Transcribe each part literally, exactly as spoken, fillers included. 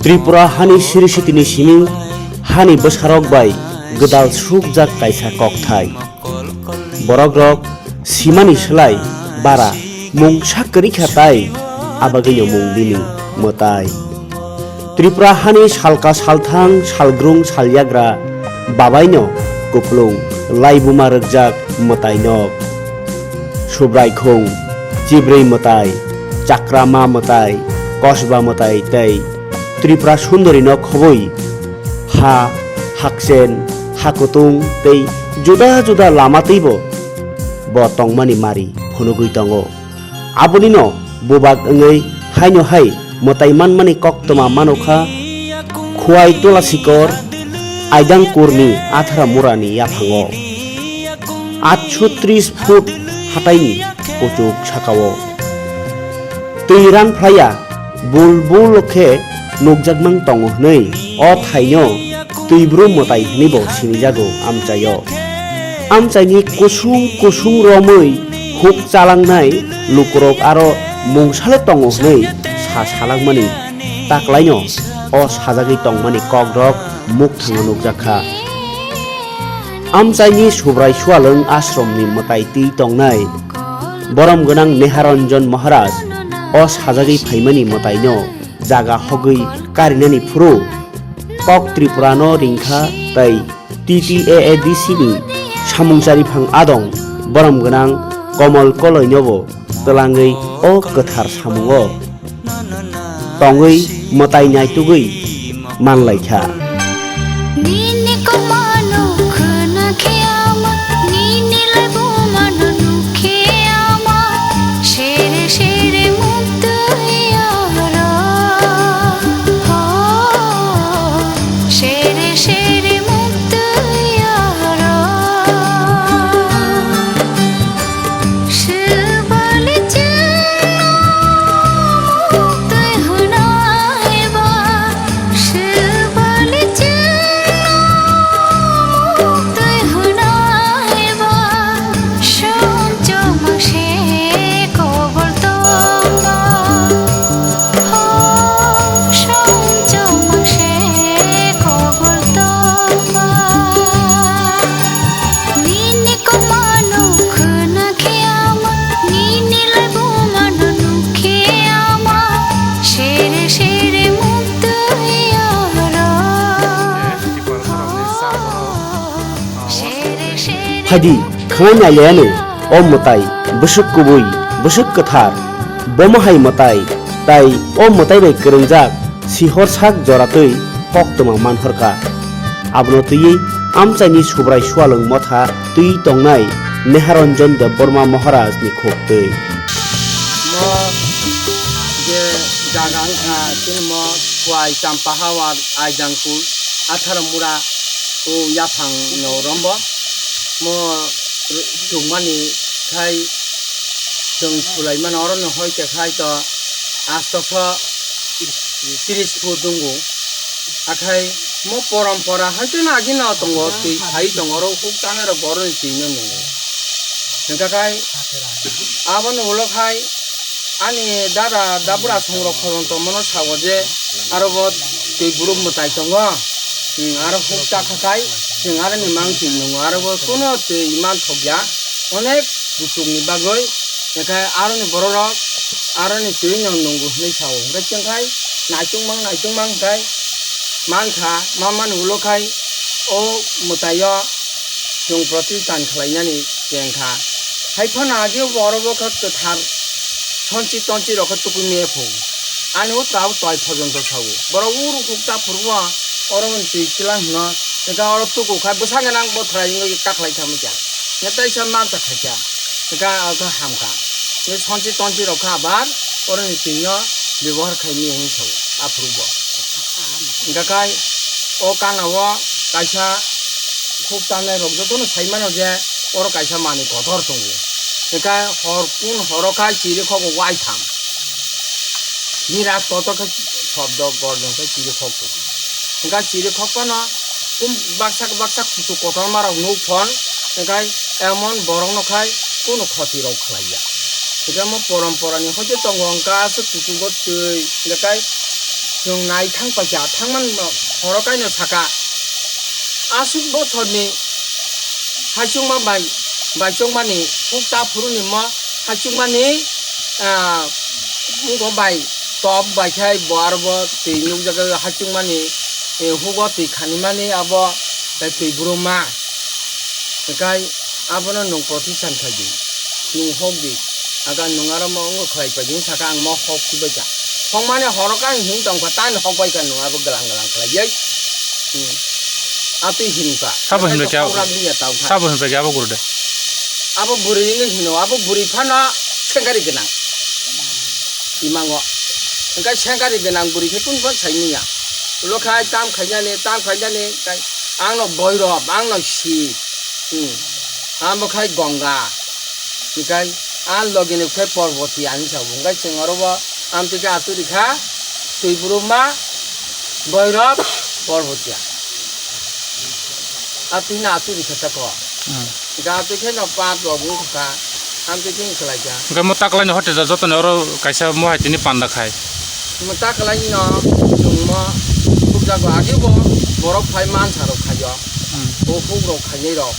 Tripura hani siri sitini simi hani bwsarok bai gwdal sukjak kaisa kokthai. Borokrok simani slai bara mungsa kwrwi kha tai, abagwino mung bini mwtai. Tripura hani salka salthang salgrung salyagra babaino kuplung laibuma rwkjak mwtainok. Subraikhung, Chibrwi mwtai, Chakrama mwtai, Kosba mwtai tei Tripura Sundorino khobwi ha, hakchen, hakutung tei juda juda lama twibo bo tongmani mari phunugwi tongo. Abonino bubak wngwi haino hai mwtai manmani koktwma manukha Khwai Tulasikor Aidangkurni Athara Murani yaphango. Atso tris foot hataini kuchuk sakao. Twi rang phlaiya bul bul khe nukjakmang tongo hwnwi o thaino Twibru mwtai hwnwibo sinijago amchaio. Amchaini kusung kusung romwi huk chalangnai lukurok aro mungsale tongo hwnwi sa salangmani taklaino o sajagwi tongmani kokrok mukthango nukjakha. Amchaini Subrai Sualwng ashramni mwtai twi tongnai borom gwnang Neharanjan Maharaj o sajagwi phaimani mwtaino jaga hogwi karinani phuru kok Tripurano ringkha tei T T A A D C ni samung chariphang adong borom gwnang Komol Koloinobo twlangwi o kwthar samungo tongwi mwtai naitugwi manlaikha. Nini komano khwna khe ama, nini laibumano nuk khe ama, sere sere muktwi oro. Ho, sere sere muktwi oro. Nini komano khwna khe ama, nini laibumano nuk khe ama, sere sere muktwi oro. Sere sere Phaidi, khwnai nailaiano o mwtai, bwswk kubui, bwswk kwthar, bomo hai mwtai, tai o mwtai bai kwrwngjak, sihor sak jora twi koktwma manhorkha. Abono twiwi amchaini Subrai Sualwng motha twi tongnai Neharanjan Debbarma Maharajni khuktwi. Mo je jaga wngkha, chini mo Khwai Champahawa Aidangkul, Atharamura o yaphang no rombo. Mo chukmani khai chwng sulaimano oro no hoi te khai to astoso tris foot dungo. Akhai mo porompora hai to nagi no tongo, twi phai tongo, oro huk tanai rok boroni twi no nungo. Hingkha khai aboni ulo khai ani dada dabura songrok khorang tongmano sao je aro bo twi buruk mwtai tongo. Hmm, aro huk ta kha khai chwng aroni mang twi nungo, aro bo kuno twi man thokya, onek kuchukni bagwi. Hingkhe aroni bororok aroni twi no nungo hinwi sao. Hingkhe chwng khai naitung mang, naitung mang khai mankha, mamani ulo khai o mwtaio chwng protestan khlainani kengkha. Hai phano agi borok bo kha kwthar sonchi tonchi rok khe tukui mephu. Ani o tabuk toi phojong to sago. Borok uro kuk ta phuru bo oro twi kilang hino. Eka oro tuku khai bwsang nang bo thrai wngwi kakhlai thamwi kha. Nge taisa mansa khai kha. Eka aka hamkha. Nge sonchi tonchi rok kha abar oro ni twi no bebohar khai maya hinwi sago. Aphuru bo. Hingkha khai o kana o kaisa khuk tanai rok jotono sai mano je oro kaisa manwi kotor tongo. Hingkha hor kun horo khai chiri khok waitham. Birat kotor khe shobdo gorjon khe chiri khok tongo. Hingkha chiri khok phano kum baksa baksa kuchuk kotorma rok nuk phon hingkha emon borok no khai kunu khoti rok khlai ya. Hingkha mo porompora ni hoite tongo hingkha aswk kuchugo twi hingkha khai Nwng nai thang paisa, thangman horo kaino saka. Aswk bosorni hachwkma bai, baichokmani huk ta phuruni mo hachwkmani, ah, wngkok bai top bai khai bo aro bo twi nukjagwi hachwkmani, eh, hugo twi khanimani abo, eh, twi buruma. Hwnkhe abono nwng protection khai di, nwng hok di. Aga nwng aro mo wngkha khlai paidi wng saka ang mo hok khibai kha. Hokmani horo khe ang hin tongkha, tani hok bai kha nwng abo glang glang khlaiwi. Hmm. Atwi hin kha. Sabo hin bai khe abo, hok ram liya tau kha. Sabo hin bai khe abo guru de. Abo bwrwi wngwi hino, abo bwrwi phano sengkari gwnang. Timango. Hwnkhe sengkari gwnang bwrwi khe kunu phano sai manya. Ulo khai tam khainani, tam khainani, khai angno boirok, angno sip. Hmm. Amo khai Gongga. Hikai a logini khai Porboti ani sabo. Hikai chwng oro bo amtwi khe aturi kha. Twi buruma boirok Porbotia. Atwi na aturi kha tako. Hmm. Hikai atwi khe no pat rok wng kha. Amtwi khe wng khlai kha. Hikai mo taklai no hotel jotoni oro kaisa mo hai tini panda khai. Mo taklai no chwng mo khukjago agi bo borok phai mansa rok khaio. Hmm. O huk rok khainai rok.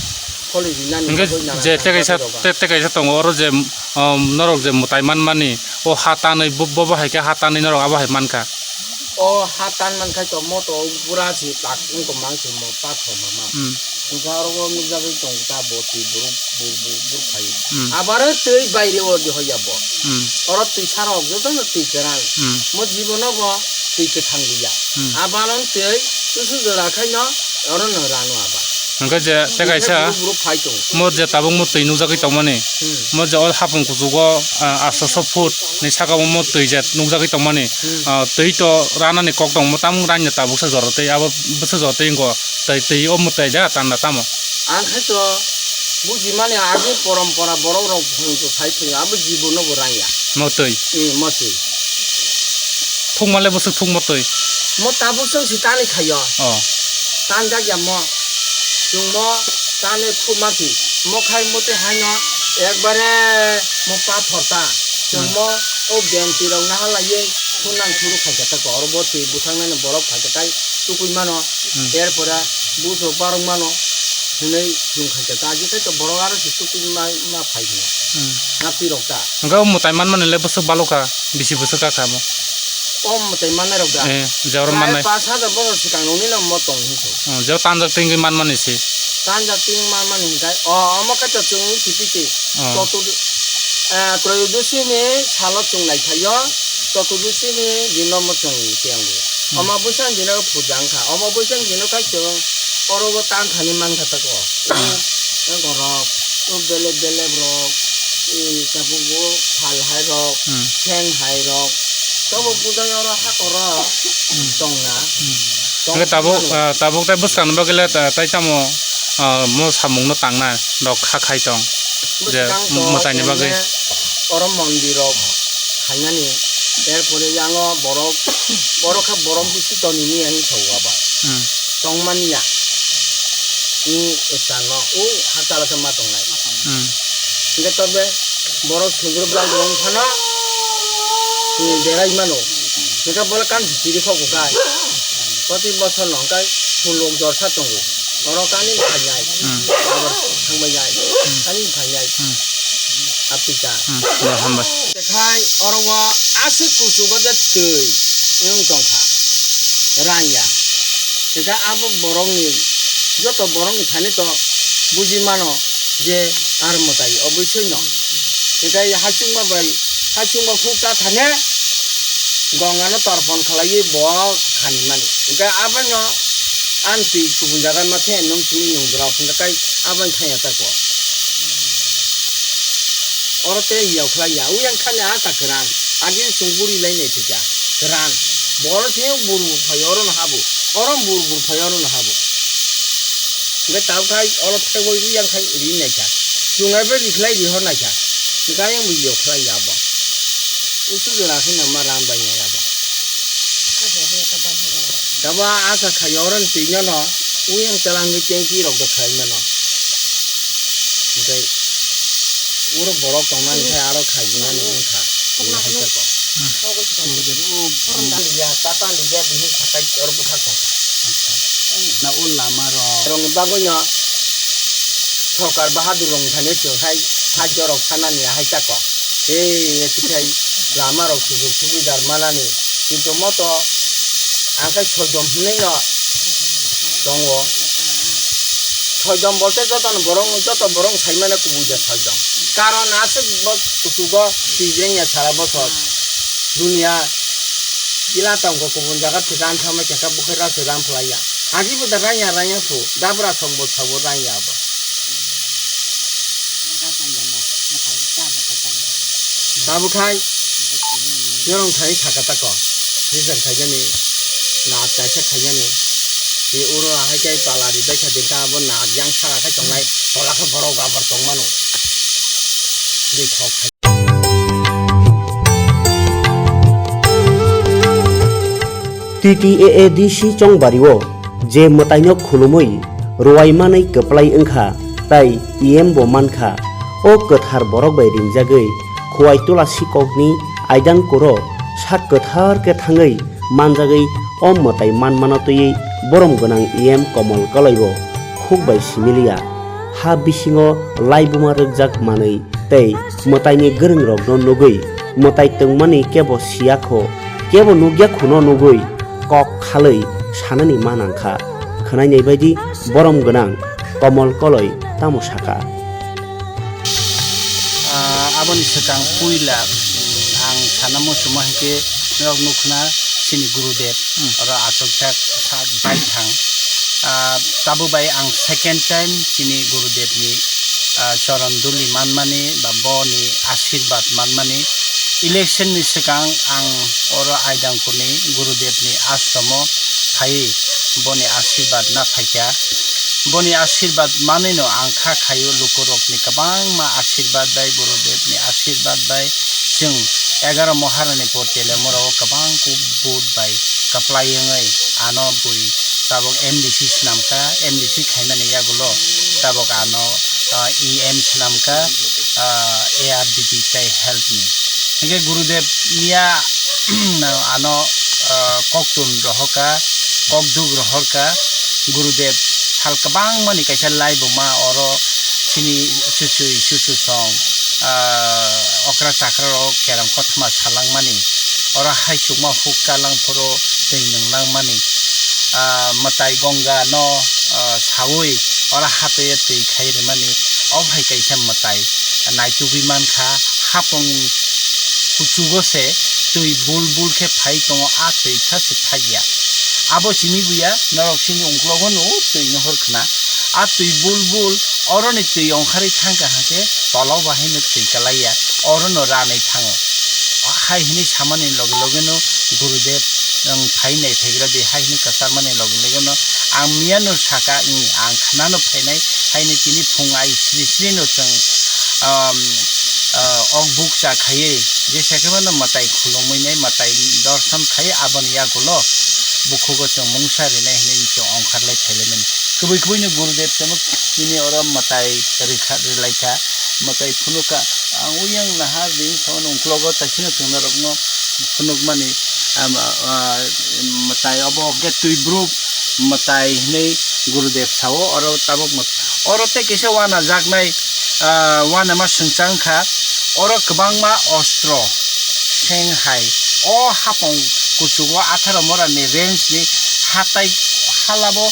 Kholi rinani Hingke bagwi nana je tei kaisa, bagwi rok. Tei, tei kaisa tongo oro je, um, norok je mwtai manmani, o ha tanwi bo, bo, bo hai khe ha tanwi norok abo hai mankha. O ha tan mankhai to moto pura si tak wngkha mang se mo pathor mama. Hmm. Hingke oro o nukjagwi tongo ta bo twi buruk bur, bur, bur khai. Hmm. Abaro twi baire o di hoya bo. Hmm. Oro twi sarok jotono twi kwrang. Hmm. Mo jibono bo twi kwthang liya. Hmm. Abano twi tusu jora khaino oro no rano aba. Hingke je tei kaisa buru buru phai tongo. Mo je tabuk mo twi nukjagwi tongmani. Hmm. Mo je o hapung kuchugo, ah, asto so foot ni saka o mo twi je nukjagwi tongmani. Hmm. Ah, twi to ranani kok tong mo tamung ranya tabuk sa jora tei abo bwsa jora tei wngkho tei twi o mwtai da tanda tamo. Ang khai to buji mani agi porompora borok rok phung to sai phai abo jibono bo ranya. Mo twi. Hmm, mo twi. Thukma le bwswk thukma twi. Mo tabuk chwng si tani khaio. Oh. Tanjak ya mo. Chwng mo tani thukma si. Mo khai mo twi haino ekbare mo pathor ta. Chwng mo o benti rok naha laiwi khunang thuru khaikha ta ko. Oro bo twi bwsang nani borok khaikha tai tukui mano. Hmm. Er pore bus rok barok mano. Hinui chwng khaikha ta. Aji khai to borok aro si tukui ma, ma phai hino. Hmm. Napti rok ta. Hwnkhe o mwtai manmani le bwswk balokha, bisi bwswk kakha mo? O mwtai mannairok da? Eh, je oro mannai. Prai pash hajar bochor swkang nungni no mo tong hinso. Oh, je o tanjak tingwi manmani se. Tanjak tingwi manmani hinkhai, o, omo khe to chwng khibi se. Oh. Chotur-, eh, Troyodoshi ni salo chwng naikhaio, Choturdoshi ni dino mo chwng tengo. Hmm. Omo bwsang dino puja wngkha, omo bwsang dino khai chwng oro o tan thani mankha tako. Hmm. Borok, o belep belep rok, e, tabuk bo phal hai rok, hmm, seng hai rok, tabuk budai oro hakoro, hmm, tongna. Hmm. Tong-, hingke tabuk, mano. Ah, tabuk tai bwskang bagwi le ta-, tai tamo, ah, mo samung no tangnai rok kha khai tong. Je bwskang to mwtai ni bagwi. Emne oro mondir rok khainani, er pore yango borok, borok kha borok bisi toni ni ani thago aba. Hmm. Tongmani ya. Ni esa no, o hakchal khe ma tongnai. Hmm. Hingke tobe borok sundro bwlai rok phano, hmm, berai mano. Hingke bole kan chiri kho bukai. Poti bosor no hingke pulok jorsa tongo. Oro kani phainai. Hmm. Abo thangbai nai. Hmm. Kani phainai. Hmm. Apita. Hmm. Ya, hambai. Tekhai oro o aswk kuchugo je twi wng tongkha. Rang ya. Hingke abo borokni, joto borokni thani to buji mano je ar mwtai obwsoi no. Hingke hachungma bai, hachungma huk ta thane gongano torpon khalaiwi bo khanimani. Hingke abono ang twi kubun jaga ma the nung simi nung drop hingke kai aboni thangya tako. Oro tei yokhlai ya, uyang thani a ta kwrang. Agi chwng buri lai nai thika. Kwrang. Boro se bur bur phai oro no habu. Oro bur bur phai oro no habu. Hingke tabuk khai oro thebo uyang khai ri nai kha. Chwng ai bai rikhlai ri hor nai kha. Hingke ayang bo yokhlai ya bo. Usu jora khe no ma ram bai ya bo. Tabo asa khai oro ni twi no no. Uyang chalangwi tanki rok da khai mano. Hingke oro borok tongnani khai aro khai jingani wngkha. Hai kako. Liya, tata liya, bini sakai oro bwthak tong. Na o lama rok. Rong bagwi no sorkar bahadur rong thani song hai sajjo rok sanani hai tako. Ei, ekitai lama rok sujug subidar manani. Kintu moto ang khai soidom hinwi no tongo. Soidom bolte joto no borong, joto borong sai mane kubui da soidom. Karon aswk bo kuchugo twijrengya sara bosor. Dunia ila tongkho kubun jaga thwi ran thangma khe kha bukhai rang se ran phlai ya. Agi bo da rang ya, rang ya phu. Dabra song bo sabo rang ya bo. Sabo khai norong thani saka tako. Rijak khaijani, na kaisa khaijani. Tei oro ahai khe pala ri bai kha, tei abo na yang saka khai tongnai. Tola khe borok abar tongmano. Tei thok khai. T T A A D C chongbario je mwtaino khulumwi rwai manwi kwplai wngkha, tai E M bo mankha. O kwthar borok bai ringjagwi Khowai Tulasi kokni aidang kuro sak kwthar khe thangwi manjagwi o mwtai manmano twiwi borom gwnang E M Komol Koloi bo khuk bai simi liya. Ha bisingo laibuma rwkjak manwi tei mwtaini gwrwngrokno nugwi mwtai tongmani kebo siya kho, kebo nukya khuno nugwi kok khalwi sanani ma nangkha. Khwnainai baidi borom gwnang Komol Koloi tamo saka? Ah, aboni swkang puila, mm, ang sana muchungma hinkhe norok nukhna chini Gurudev, hmm, oro achukjak sak baithang. Ah, tabuk bai ang second time chini Gurudevni, ah, choron duli manmani ba boni asirbat manmani. Election ni swkang ang oro Aidangkuni Gurudevni ashromo phai boni asirbat na phaikha. Boni asirbat manwino ang kha khaio lukurokni kwbangma asirbat bai, Gurudevni asirbat bai chwng egaroh Moharani por telemorao kwbang kuk vote bai kwplai wngwi ano bui tabuk M D C swnamkha, M D C khaimani yagulo tabuk ano, ah, E M swnamkha, ah, A R D P tei health ni. Hinkhe Gurudev miya ano, ah, koktun rohorkha, kokduk rohorkha. Gurudev sal kwbangmani kaisa laibuma oro chini chuchwi chuchusong, ah, okra chakra rok kerong kothoma salangmani. Oro hai chukma huk kalang phuru twi nwnglangmani. Ah, mwtai Gongano, ah, saui oro hatoya twi khai rimani. O hai kaisa mwtai naitugwi mankha, hapung kuchugo se twi bul bul khe phai tongo, a twi tha se thakya. Abo simi buya norok chini ungklogo no twi nohor khna. A twi bul bul oroni twi ongkharwi thangkha hwnkhe tolao bahai no twi kalaiya, orono ranwi thango. Hai hwnwi samani loge loge no Gurudev, nwng phai nai phaigra di, hai hwnwi kwcharmani loge loge no ang miya no saka, "Ih, ang khna no phainai," haino tini phung ai sri sri no chwng, um, uh, ok bukcha khaiwi jesa khe mano mwtai khulumwi nai, mwtai dorson khai aboni yagulo bukhugo chwng mungsa rinai hwnwi chwng ongkharlai phailaimani. Kubui kubui no Gurudev tamo nini oro mwtai rikha, rilaikha, mwtai phunukha. Ang uyang naha bini samani ungklogo taisino chwngno rokno phunukmani, am, ah, mwtai obo hwnkhe twi brouh mwtai hwnwi Gurudev sao, oro tabuk mwt-, oro tei kisa wanajaknai, ah, wanama swngchang kha, oro kwbangma ostro, seng hai, o hapong kuchugo atharo morani range ni hatai halabo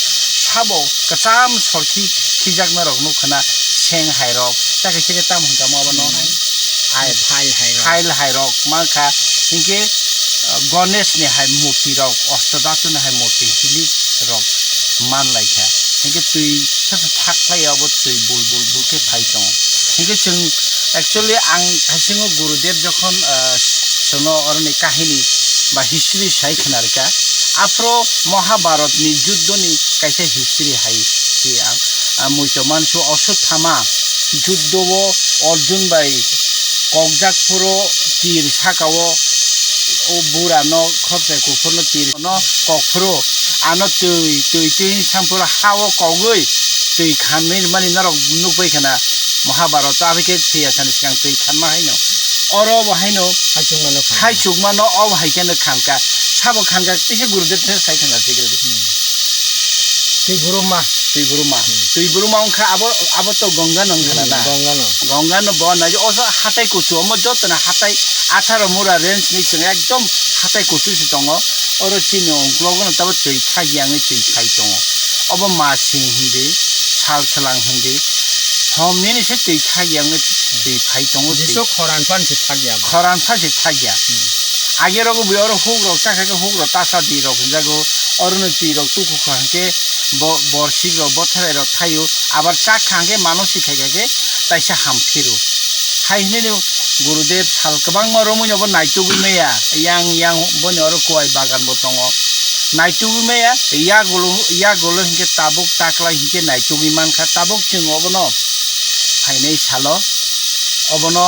sabo kwcham sorkhi khijakna rok nukha na, seng hai rok, ta kaisa khe tamo hwnkha mo abono? Ai, phail hai rok. Phail hai rok mankha, hinkhe, uh, Ganesh ni hai murti rok, Ostodhatu ni hai murti hilik rok manlaikha. Hinkhe twi sasa thak khlai abo twi bul bul bul khe phai tongo. Hinkhe chwng actually ang thaisingo Gurudev jokhon, uh, chwngno oroni kahini ba history sai khna rwkha, aphro Mahabharat ni juddho ni kaisa history hai si ang, uh, muitu mansu Ashwatthama juddho o Arjun bai kokjak phuru tir saka o, o bura no khorchai kuphur no tir no kok phuru ano twi, twi, twi sang phuru ha o kogwi twi khanwi mani norok nukbai khana Mahabharat o abhikhe thwiya sani swkang twi khanma haino. Oro bo haino hai chukmano khan. Hai chukmano o hai kheno khanka. Sabo khanka, tisa Gurudev tisa sai khana sikri. Hmm. Twi buruma. Twi buruma. Hmm. Twi buruma wngkha abo, abo to Ganga no wngkha na? Hmm, Ganga no. Ganga no bo nai oso hatai kuchu omo joto na hatai atharo mura range ni chwng ekdom hatai kuchu se tongo. Oro chini ongklogo no tabo twi thagi yangwi twi phai tongo. Obo masing hindi, sal swlang hindi. Hom nini se twi thagi yangwi twi phai tongo, twi. Jisu khoran phan se thagi ya. Khoran phan se thagi ya. Hmm. Age rogo bui oro huk rok chakha khe huk rok tasa di rok hinjago. Oro no twi rok tuku kha hwnkhe bo borsik rok botherai rok thaio. Abar chakha hwnkhe mano si khaikha khe taisa ham phiru. Hai hinui no Gurudev sal kwbangma romwi no bo naitugwi maya. Yang yang boni oro kuai bagan bo tongo. Naitugwi maya, yagolo, yagolo hinkhe tabuk taklai hinkhe naitugwi mankha, tabuk chwng obono phainai salo, obono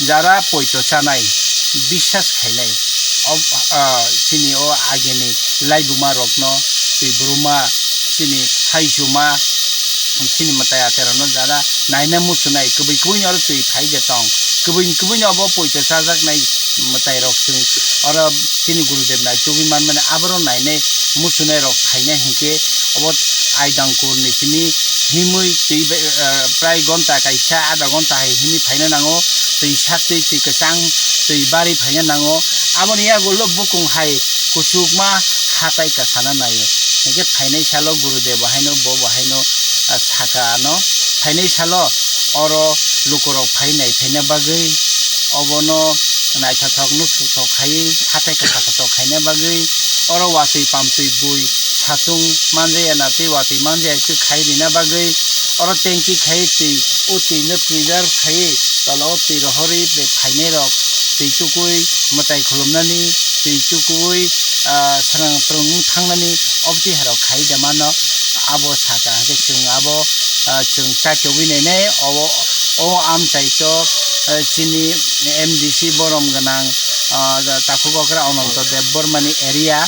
jara poito chanai, biswas khainai, ob-, ah, chini o agini laibuma rokno, twi buruma, chini haisuma, chini mwtai aterokno jara naina muchunai, kwbwi kwbwino oro twi phai de tong, kwbwi kwbwino obo poito chajaknai mwtairok chwng oro chini Gurudev naitugwi manmani aboro nainai muchunai rok phaina hinkhe obo aidangkur ni simi himwi twi bai, eh, prai gonta kaisa adha gonta hai himwi phaina nango, twi sa twi twi kwchang twi bari phaina nango, aboni yagulo bukung hai kuchukma hatai kasana naio. Hinkhe phainai salo Gurudev bo haino bo bo haino, ah, saka ano phainai salo oro lukurok phai nai phaina bagwi obono naithothok nukthok khaiwi hatai kwchakthok khaina bagwi oro watwi pamtwi bui satung manjaya na tei watwi manjaya twi khai rina bagwi oro tanki khai twi o twi no preserve khai tola o twi rohorwi be phainai rok twi tukui mwtai khulumnani twi tukui, ah, swnang twrwng thangnani obotwi hai rok khai de mano abo saka hwnkhe chwng abo, ah, chwng chakogwi nainai obo o amchai to, ah, chini M D C borom gwnang, ah, takhuk okra Ananto Debbarmani area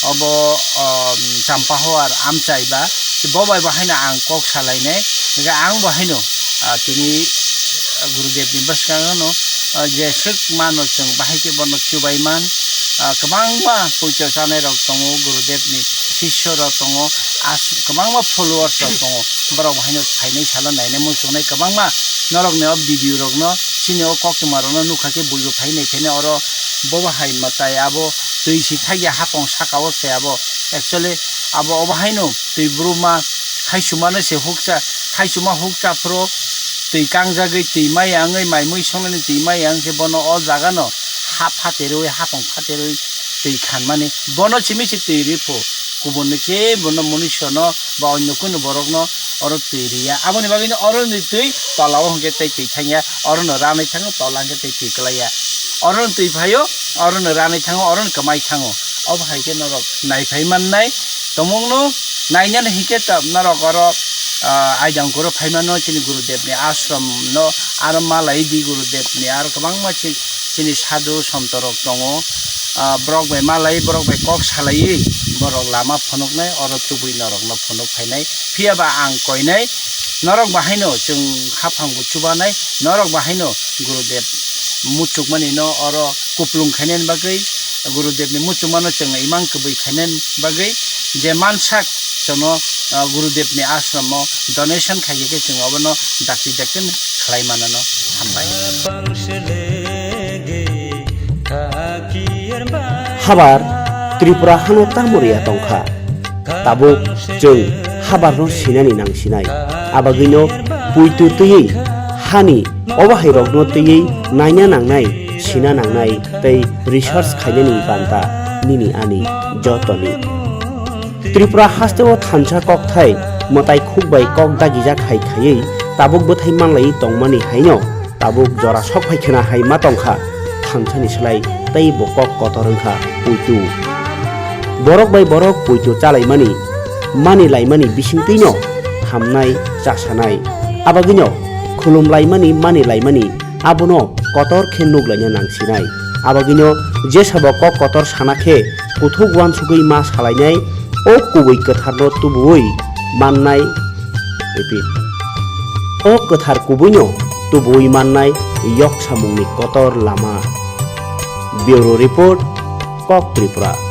obo, ah, Champahowar amchai ba bo bai bo haino ang kok salainai hwnkhe ang bo haino, ah, tini Gurudev ni bwskango no, ah, jeswk mano chwng bahai khe bono chubai man, ah, kwbangma poito chanai rok tongo, Gurudev ni sisyo rok tongo, as-, kwbangma followers rok tongo, borok bo haino phainai salo nainai muchungnai kwbangma norok ni o video rok no chini o koktwma rok no nukha khe buibo phainai phainai oro bo bo hai mwtai abo twi si thagya hapong saka o se abo actually abo obo haino twi buruma haisumano se hukcha, haisuma hukcha phuru twi kangjagwi twi maya wngwi mai mui songnani twi maya wngkhe bono o jagano ha phaterwi hapong phaterwi twi khanmani bono simi se twi riphu kubunni khe bono munisyono ba onno kunu borokno oro twi riya aboni bagwino oroni twi tola o hwnkhe tei twi thangya orono ranwi thango tola hwnkhe tei twi kwlaiya orono twi phaio orono ranwi thango orono kwmai thango obo hai khe norok naiphai mannai. Tomungno nainani hinkhe ta-, norok oro, ah, aidang kuro phaimano chini Gurudev ni ashram no aro malai di Gurudev ni aro kwbangma chi-, chini sadhu sonto rok tongo. Ah, borok bai malai, borok bai kok salaiwi borok lama phunuknai oro tubui norok no phunuk phainai. Phiya ba ang koinai norok bahaino chwng haphang bo chubanai norok bahaino Gurudev muchukmani no oro kuplung khainani bagwi Gurudev ni muchungmano chwng imang kwbwi khainani bagwi je mansak chwngno, ah, Gurudev ni ashram o donation khaikhe chwng obono dakti dakti khlai manano hambai. Habar Tripura hano tamo riya tongkha. Tabuk chwng habarno sinani nangsinai. Abagwino puitu twiwi hani obahairokno twiwi naina nangnai, sina nangnai tei research khainani banta nini ani jotoni. Tripura hasteo thansa kokthai mwtai khuk bai kok dagijak hai khaiwi tabuk bwthai manlaiwi tongmani haino tabuk jora sok phai khena hai ma tongkha thansani slai tei bo kok kotor wngkha puitu. Borok bai borok puitu chalaimani, mani laimani bisingtwino hamnai chasanai. Abagwino khulum laimani, mani laimani abono kotor khe nuk laina nangsinai. Abagwino jesabo kok kotor sana khe kuthuk uansugwi ma salainai, o kubui kwtharno tubuwi mannai. Repeat. O kwthar kubuino tubuwi mannai yoksamungni kotor lama. Bureau Report, Kok Tripura.